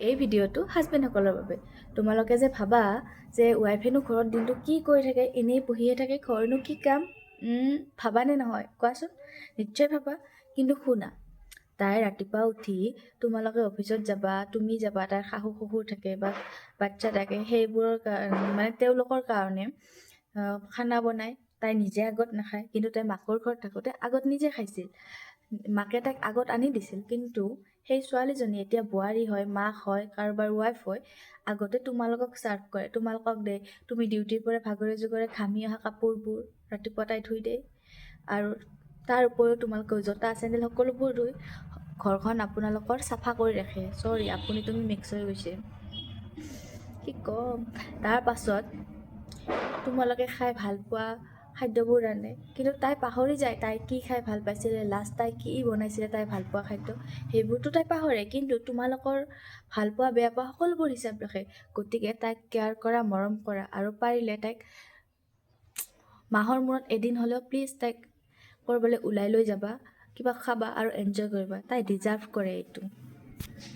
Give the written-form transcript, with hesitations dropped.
এই ভিডিঅ'টো হাজবেণ্ডসকলৰ বাবে। তোমালোকে যে ভাবা যে ৱাইফেনো ঘৰত দিনটো কি কৰি থাকে, এনেই বহিয়ে থাকে, ঘৰনো কি কাম, ভাবানে নহয় কোৱাচোন? নিশ্চয় ভাবা। কিন্তু শুনা, তাই ৰাতিপুৱা উঠি, তোমালোকে অফিচত যাবা, তুমি যাবা, তাইৰ শাহু শহুৰ থাকে বা বাচ্ছা থাকে, সেইবোৰৰ কাৰণে, মানে তেওঁলোকৰ কাৰণে খানা বনায়। তাই নিজে আগত নাখায়। কিন্তু তাই মাকৰ ঘৰত থাকোঁতে আগত নিজে খাইছিল, মাকে তাইক আগত আনি দিছিল। কিন্তু সেই ছোৱালীজনী এতিয়া বোৱাৰী হয়, মাক হয়, কাৰোবাৰ ৱাইফ হয়, আগতে তোমালোকক ছাৰ্ভ কৰে, তোমালোকক দিয়ে। তুমি ডিউটিৰ পৰা ভাগৰে জোগৰে ঘামি অহা কাপোৰবোৰ ৰাতিপুৱা তাই ধুই দিয়ে আৰু তাৰ উপৰিও তোমালোকৰ জোতা, চেণ্ডেল সকলোবোৰ ধুই ঘৰখন আপোনালোকৰ চাফা কৰি ৰাখে। চৰি, আপুনি তুমি মিক্স হৈ গৈছে, কি ক'ম। তাৰ পাছত তোমালোকে খাই ভাল পোৱা খাদ্যবোৰ ৰান্ধে। কিন্তু তাই পাহৰি যায় তাই কি খাই ভাল পাইছিলে, লাষ্ট তাই কি বনাইছিলে, তাই ভাল পোৱা খাদ্য, সেইবোৰতো তাই পাহৰে। কিন্তু তোমালোকৰ ভাল পোৱা, বেয়া পোৱা সকলোবোৰ হিচাপ ৰাখে। গতিকে তাইক কেয়াৰ কৰা, মৰম কৰা আৰু পাৰিলে তাইক মাহৰ মূৰত এদিন হ'লেও প্লিজ তাইক ক'ৰবালৈ ওলাই লৈ যাবা, কিবা খাবা আৰু এনজয় কৰিবা। তাই ডিজাৰ্ভ কৰে এইটো।